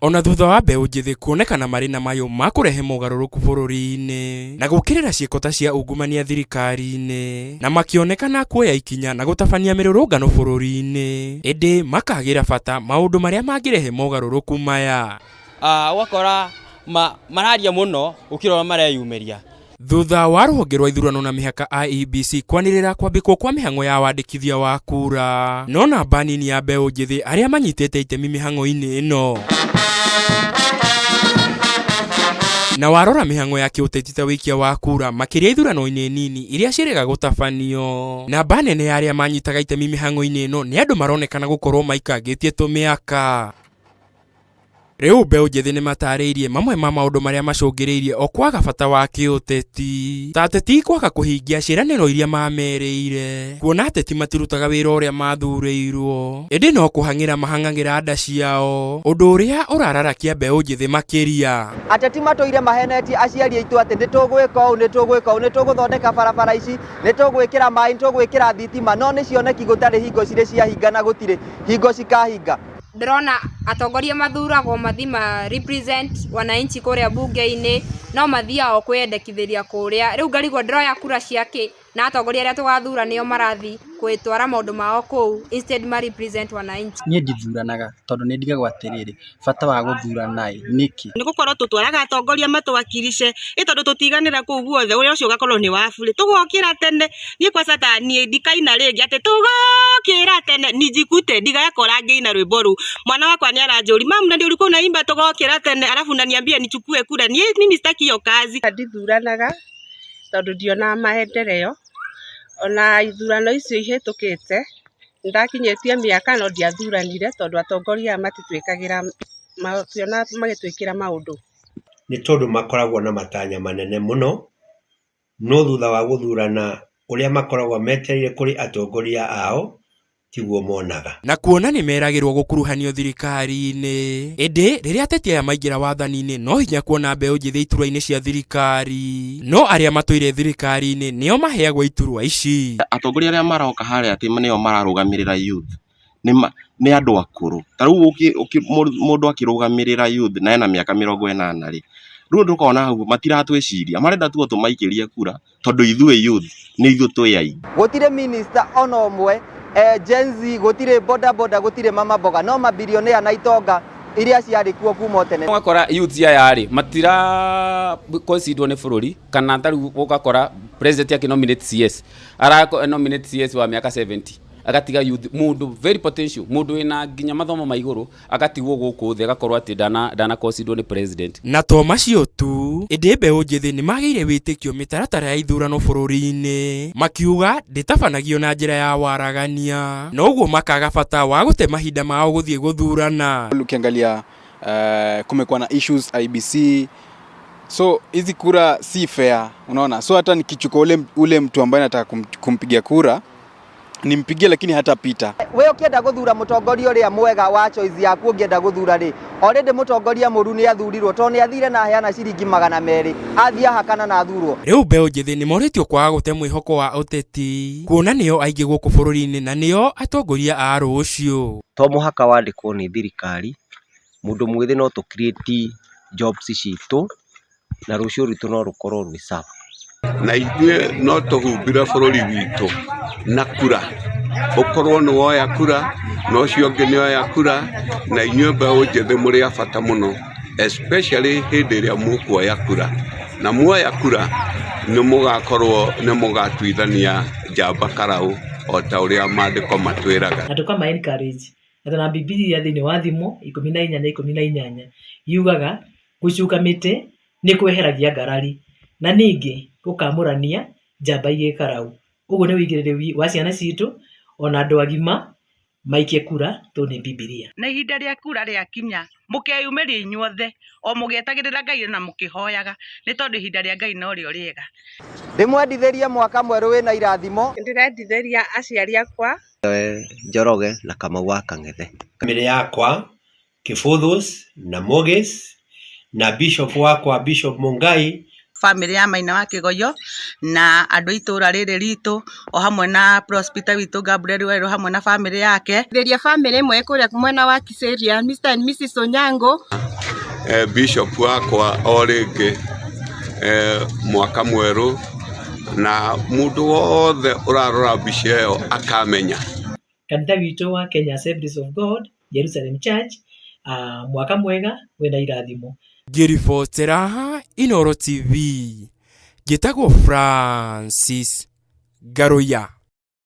Ona thutha wa mbeũ njĩthĩ kuonekana marĩ na mayũ ma kũrehe mogarũrũku bũrũri-inĩ na gũkĩrĩra ciĩko ta cia ungumania thirikari-inĩ na makĩonekana kuoya ikinya na gũtabania mĩrũrũngano bũrũri-inĩ, ĩndĩ makagĩra bata maũndũ marĩa mangĩrehe mogarũrũku maya. Ũgakora mararia mũno gũkĩra ũrĩa mareyumĩria. Thutha wa rũhonge rwa ithurano na mĩhaka IEBC kwanĩrĩra kwambĩkwo kwa mĩhang'o ya wandĩkithia wa kura, no namba nini ya mbeũ njĩthĩ arĩa manyitĩte itemi mĩhang'o-inĩ ĩno. Na warora mĩhang'o ya kĩũteti ta wĩikia wa kura makĩria ithurano-inĩ nini iria ciĩrĩga gũtabanio, namba nene ya arĩa manyitaga itemi mĩhang'o-inĩ ĩno nĩ andũ maronekana gũkorwo maikangĩtie tũmĩaka. Rĩu mbeũ njĩthĩ nĩ matarĩirie mamwe ma maũndũ marĩa macũngĩrĩirie o kwaga bata wa kĩũteti, ta ateti kwaga kũhingia ciĩranĩro iria mamerĩire, kuona ateti matirutaga wĩra ũrĩa mathurĩirwo, ĩndĩ no kũhang'ĩra mahang'agĩra nda ciao, ũndũ ũrĩa ũrararakia mbeũ njĩthĩ makĩria. Ateti matũire mahenetie aciari aitũ atĩ nĩ tũgwĩka ũũ, nĩ tũgwĩka ũũ, nĩ tũgũthondeka barabara ici, nĩ tũgwĩkĩra maĩ, nĩ tũgwĩkĩra thitima, no nĩ cioneki gũtarĩ hingo cirĩ ciahinga na gũtirĩ hingo cikahinga. Ndĩrona atongoria mathuragwo mathiĩ ma represent wananchi kũrĩa bunge-inĩ, no mathiaga o kwĩyendekithĩria kũrĩa. Rĩu ngarigwo ndĩroya kura cia kĩ na atongoria arĩa tũgathura nĩo marathiĩ gwĩtwara maũndũ mao kũu instead ma represent wananchi. Niĩ ndithuranaga tondũ nĩ ndigagwo atĩrĩrĩ, bata wa gũthurana ĩ nĩkĩ? Nĩ gũkorwo tũtwaraga atongoria matũwakilishe, ĩ tondũ tũtiganĩra kũu guothe wĩra ũcio ũgakorwo nĩ wa burĩ. Tũgokĩra tene, niĩ kwanza ta niĩ ndikaina rĩngĩ atĩ tũgokĩra tene nijikute ndigakora ngĩina rwĩmbo rũu. Mwana wakwa nĩ aranjũria mum na ndio ulikuwa unaimba tũgokĩra tene alafu unaniambia nichukue kura, niĩ mimi sitaki hiyo kazi. Ndithuranaga tondũ ndionaga maendeleo, ona ithurano icio ihĩtũkĩte nĩndakinyĩtie mĩaka no ndiathuranire tondũ atongoria aya matitwĩkagĩra, mationaga magĩtwĩkĩra maũndũ. Nĩ tondũ makoragwo na matanya manene mũno, no thutha wa gũthurana ũrĩa makoragwo metereire kũrĩ atongoria ao tiguo monaga. Na kuona nĩ meragĩrwo gũkuruhanio thirikari-inĩ, ĩndĩ rĩrĩa ateti aya maingĩra wathani-inĩ no hinya kuona mbeũ njĩthĩ iturwa-inĩ cia thirikari, no arĩa matũire thirikari-inĩ nĩo maheagwo iturwa ici. Atongoria arĩa maroka harĩa atĩ nĩo mararũgamĩrĩra youth nĩ andũ akũrũ. Ta rĩu mũndũ akĩrũgamĩrĩra youth na ena mĩaka 80 rĩ, rĩu ndũkona hau matiratwĩciria, marenda tu o tũmaikĩrie kura tondũ ithuĩ youth nĩ ithuĩ twĩ aingĩ. Gũtirĩ minister ona ũmwe, Gen Z, gũtirĩ boda boda, gũtirĩ mama mboga, no mabilionea na itonga iria ciarĩ kuo kuma tene. Ũgakora youth aya rĩ matira considerwo nĩ bũrũri, kana ta rĩu ũgakora president akĩ nominate CS, ara nominate CS wa mĩaka 70, agatiga youth mũndũ very potential, mũndũ wĩna nginya mathomo ma igũrũ agatigwo gũkũ thĩ, agakorwo atĩ ndana considerwo nĩ president. Na to macio tu, ĩndĩ mbeũ njĩthĩ nĩ magĩire wĩtĩkio mĩtaratara ya ithurano bũrũri-inĩ, makiuga ndĩtabanagio na njĩra ya waragania, na ũguo makaga bata wa gũte mahinda mao gũthiĩ gũthurana. Ukiangalia kumekuwa na issues IEBC, so hizi kura si fair, unaona. So hata nikichukua ule mtu ambaye nataka kumpigia kura nimpigie, lakini hatapita. We ũkĩenda gũthura mũtongoria ũrĩa mwega wa choice yaku, ũngĩenda gũthura rĩ, already mũtongoria mũru nĩ athurirwo tondũ nĩ athire na aheana ciringi 200, athiĩ ahakana na athurwo. Rĩu mbeũ njĩthĩ nĩ morĩtio kwaga gũte mwĩhoko wa ũteti, kuona nĩo aingĩ gũkũ bũrũri-inĩ na nĩo atongoria a rũciũ. To mũhaka wandĩkwo nĩ thirikari, mũndũ mwĩthĩ no tũ create jobs citũ na rũciũ rwitũ no rũkorwo rwĩ sawa. Na ithuĩ no tũhumbĩre bũrũri witũ na kura, ũkorwo nĩ woya kura na ũcio ũngĩ nĩ oya kura, na inyuĩ mbeũ njĩthĩ mũrĩ a bata mũno, especially hĩndĩ ĩrĩa mũkuoya kura, na muoya kura nĩ mũgakorwo nĩ mũgatuithania njamba karaũ o ta ũrĩa maandĩko matwĩraga. Na tũkama encourage na tona Bibilia thĩinĩ wa Thimo 14 na 18 yugaga gũcuka mĩtĩ nĩ kweheragia ngarari na ningĩ gũkamũrania njamba igĩkarau. Ũguo nĩ wĩigĩrĩrĩki wa ciana citũ ona andũ agima maikie kura tondũ nĩ Bibilia. Na ihinda rĩa kura rĩakinya mũkeyumĩria inyuothe o mũgĩetagĩrĩra Ngai na mũkĩhoyaga, nĩ tondũ ihinda rĩa Ngai no rĩo rĩega. Ndĩmwendithĩrie mwaka mwerũ wĩna irathimo. Ndĩrendithĩria aciari akwa Njoroge na Kamau wa Kang'ethe. Famĩlĩ yakwa Kĩbũthũs na Mogis na Bishop wakwa Bishop Mungai, Bamĩrĩ ya Maina wa Kĩgoyo na andũ a itũra rĩrĩ ritũ o hamwe na Prosper witũ Gabriel Werũ hamwe na bamĩrĩ yake. Thĩria bamĩrĩ ĩmwe kũrĩa mwena wa Kiseria, Mr and Mrs Onyango. Bishop wakwa o rĩngĩ mwaka mwerũ, na mũndũ wothe ũrarora mbica ĩyo akamenya. Kanitha witũ wa Kenya Assemblies of God Jerusalem Church, mwaka mwega wĩna irathimo. Ngĩribotera Inooro TV, njĩtagwo Francis Ngaruiya.